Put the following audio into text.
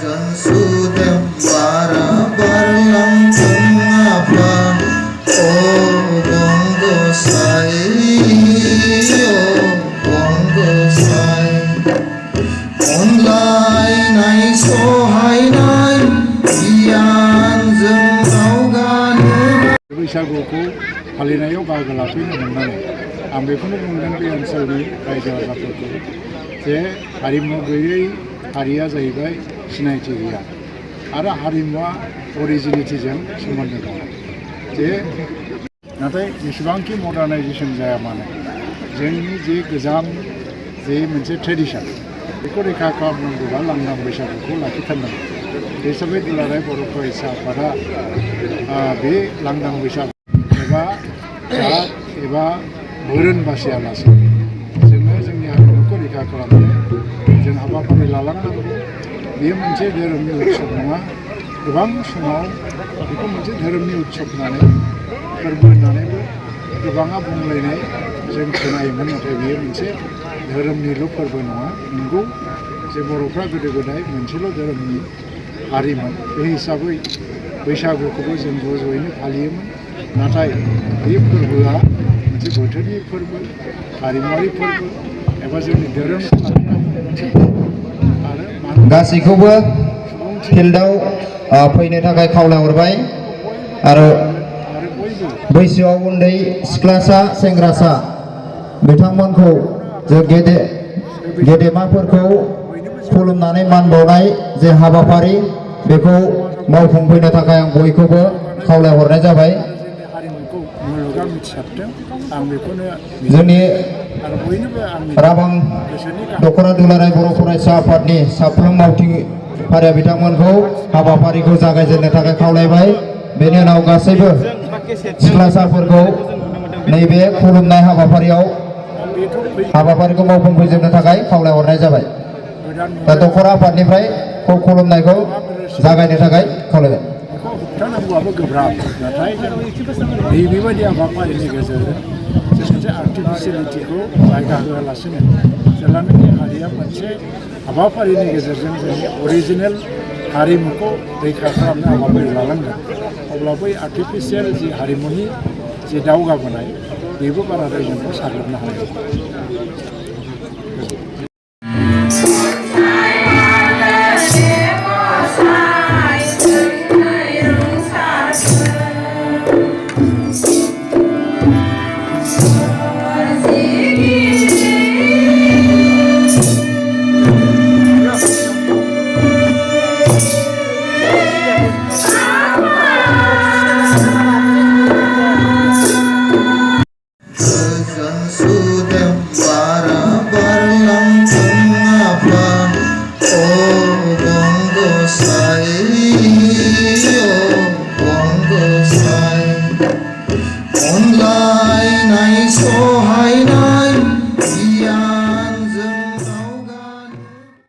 sudah para berlangsung apa oh bongo sai oh bongo sai online nai so hai nai ian जों दावगानो बैसागुखौ फालिनायाव बाहागो लाफैनो मोननानै आं बेखौनो बुंदों बे ओनसोलनि रायजो राजाफोरखौ जे हारिमु गैयै हारिया जाहैबाय सिनायथि गैया आरो हारिमुआ अरिजिनिटिजों सोमोन्दो दं जे नाथाय जेसेबांखि मडार्नाइजेसन जाया मानो जोंनि जे गोजाम जे मोनसे ट्रेडिसन बेखौ रैखा खालामनांगौबा लांदां बैसागुखौ लाखिथारनांगौ बे हिसाबै दुलाराय बर' फरायसा आफादा बे लांदां बैसागु एबा जात एबा धोरोम बासियालासे जोङो जोंनि हारिमुखौ रैखा खालामनो जों हाबाफारि लालांनांगौ बेयो मोनसे धोरोमनि उत्सव नङा गोबां समाव बेखौ मोनसे धोरोमनि उत्सव होननानै फोरबो होननानैबो गोबाङा बुंलायनाय जों खोनायोमोन नाथाय बेयो मोनसे धोरोमनिल' फोरबो नङा नंगौ जे बर'फ्रा गोदो गोदाय मोनसेल' धोरोमनि हारिमोन बे हिसाबै बैसागुखौबो जों ज' ज'यैनो फालियोमोन नाथाय बे फोरबोआ मोनसे बोथोरनि फोरबो हारिमुआरि फोरबो एबा जोंनि धोरोमखौ लाखिनांगौ मोनसे आरो गासैखौबो फिल्डआव फैनो थाखाय खावलायहरबाय आरो बैसोआव उन्दै सिख्लासा सेंग्रासा बिथांमोनखौ जों गेदेमाफोरखौ खुलुमनानै मान बावनाय जे हाबाफारि बेखौ मावफुंफैनो थाखाय आं बयखौबो खावलायहरनाय जाबाय जोंनि राबां दख'रा दुलाराय बर' फरायसा आफादनि साफ्रोम मावथिगिरिफोरा बिथांमोनखौ हाबाफारिखौ जागायजेननो थाखाय खावलायबाय बेनि उनाव गासैबो सिख्लासाफोरखौ नैबे खुलुमनाय हाबाफारिखौ मावफुंफैजोबनो थाखाय खावलायहरनाय जाबाय दा दख'रा आफादनिफ्राय खुलुमनायखौ जागायनो थाखाय खावलायबाय होबथानांगौआबो गोब्राब नाथाय बेबायदि हाबाफारिनि गेजेरजों जों मोनसे आर्टिफिसियेलिटिखौ जायगा होआलासिनो जेब्लानाखि हारिया मोनसे हाबाफारिनि गेजेरजों जोंनि अरिजिनेल हारिमुखौ रैखा खालामनो हाबाफारि लालांगोन अब्ला बै आर्टिफिसियेल जि हारिमुनि जि दावगाबोनाय बेबो बाराद्राय जोंखौ साग्लोबनो हानाय